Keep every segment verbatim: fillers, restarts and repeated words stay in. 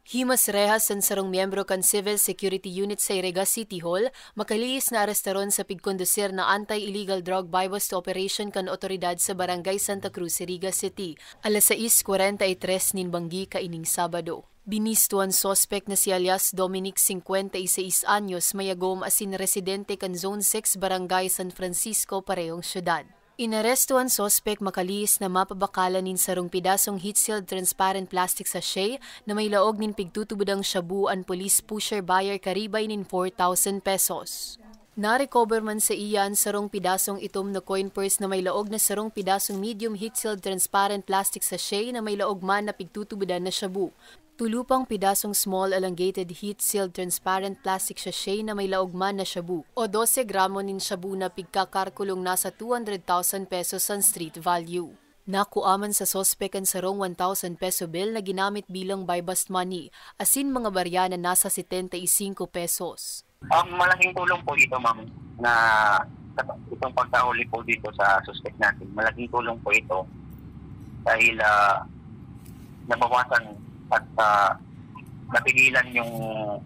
Himas rehas an sarong miyembro kan Civil Security Unit sa Iriga City Hall, makalihis na arestaron sa pigkondusir na anti-illegal drug buy-bust operation kan otoridad sa Barangay Santa Cruz, Iriga City, alas sais kwarenta y tres nin banggi kaining Sabado. Binisto an suspek na si alias Dominic, singkwenta y seis anyos, mayagom asin residente kan Zone six, Barangay San Francisco, parehong syudad. Inaresto an suspek makalihis na mapabakalan nin sarong pidasong heat-sealed transparent plastic sachet na may laog nin pigtutubodang shabu an police pusher buyer karibay nin four thousand pesos. Narecover man saiya an sarong pidasong itom na coin purse na may laog na sarong pidasong medium heat-sealed transparent plastic sachet na may laog man na pigtutubodan na shabu. Tolupang pidasong small elongated heat-sealed transparent plastic sachet na may laog man na shabu o dose gramo nin shabu na pigkakarkulong nasa two hundred thousand pesos an street value. Nakua man sa suspek an sarong one thousand peso bill na ginamit bilang buy-bust money, asin mga barya na nasa setenta y cinco pesos. Um, malaking tulong po ito, ma'am, na itong pagkahuli po dito sa suspek natin. Malaking tulong po ito dahil, ah, nabawasan at, ah, napigilan yung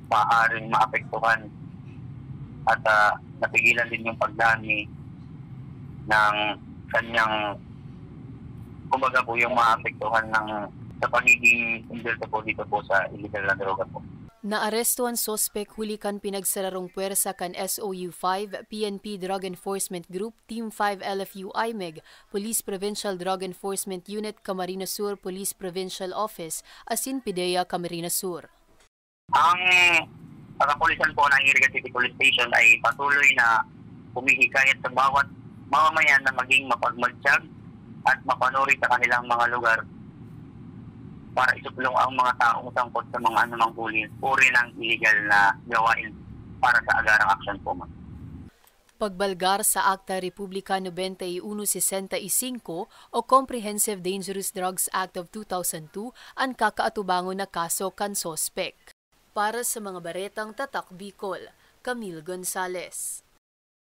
maaaring maapektuhan at, ah, napigilan din yung pagdami ng kanyang, kumbaga po, yung maapektuhan ng, sa pagiging involved po dito po sa illegal na droga po. Naaresto an suspek huli kan pinagsararong pwersa kan S O U five, P N P Drug Enforcement Group, Team five L F U imeg, Police Provincial Drug Enforcement Unit, Camarines Sur Police Provincial Office, asin PDEA Camarines Sur. Ang kapulisan po ng Iriga City Police Station ay patuloy na humihikayat sa bawat mamamayan na maging mapagmatsyag at mapanuri sa kanilang mga lugar para isuplong ang mga taong sangkot sa mga anumang uri, uri ng illegal na gawain para sa agarang aksyon po, ma'am. Pagbalgar sa Akta Republika nobenta y uno sesenta y cinco o Comprehensive Dangerous Drugs Act of two thousand two an kakaatubangon na kaso kan suspek. Para sa mga baretang Tatak Bicol, Camille Gonzalez.